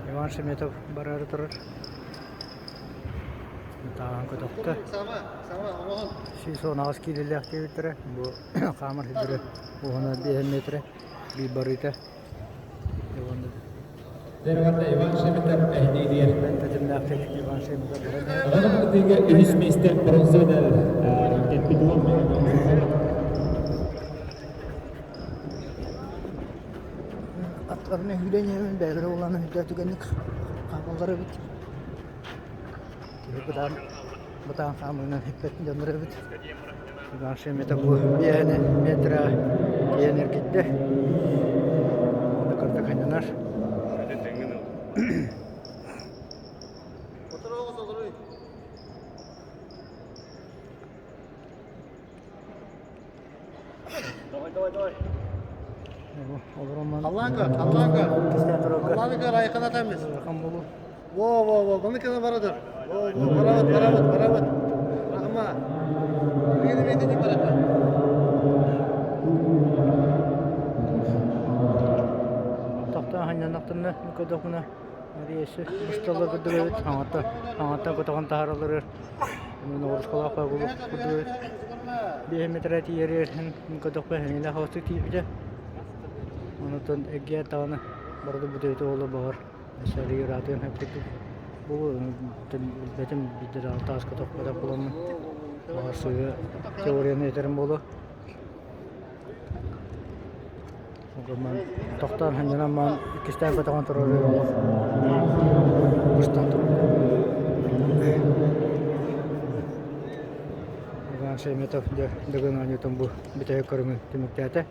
Иван Шеметов бараары турар. Таҕан көтөхтө. 118 киилэлээх диэбиттэрэ. Бу хаамар сирдэрэ уһуна 5 метрэ, биир барыыта. Иван Шеметов эһиниилиэр. Тэтимнээхтик Иван Шеметов баран Аҕа үһүс миэстэ бронза медаль кэлбит Аттарына сүүрэн иһэбин, бэйэлэрэ буоллаҕына сүүрдэ түгэнник хаамаллар эбит. Киһи бытаан, бытаан хаамыынан сиппэт дьоннор эбит. Наша эмэтэ бу биэһэни метра тиийэн эргийдэ. Онно кырдык анньынар. Давай, давай, давай. Олороммун Халлаан көр, халлаан көр. кистээн турарга Халлааны көр, айхын атаммыз. ыарахан буолуо. Во, во, во, bunu кына барадыр. Во, во, барабыт, барабыт, барабыт. Рахма. Билгини бейтини барака. Тохтоон ханньаннахтарына көрдөхпүнэ Мария бысталла курдук эбит хаҥаттан хаҥаттан көтөҕөн таһааралларыгар ноҕурускалаах курдук эбит биэһин метрэ тиийэригэр көрдөхпө эһиилээх оҕустук тиийбитэ онтон эргийэн даҕаны барыта бүтүөтэ буолла баҕар өссө ыраатыан сөп курдук буолуо билбэтим биирдэ даҕаны тааска тохпотох буоламмын баҕар сыыһа теорияны этэрим буолуо Тохтоон сынньанан баран иккистээн көтөҕөн турар олох быстан турбут. Иван Шеметов дьэ Дыгын оонньуутун бу бүтэһик көрүҥүн түмүктээтэ.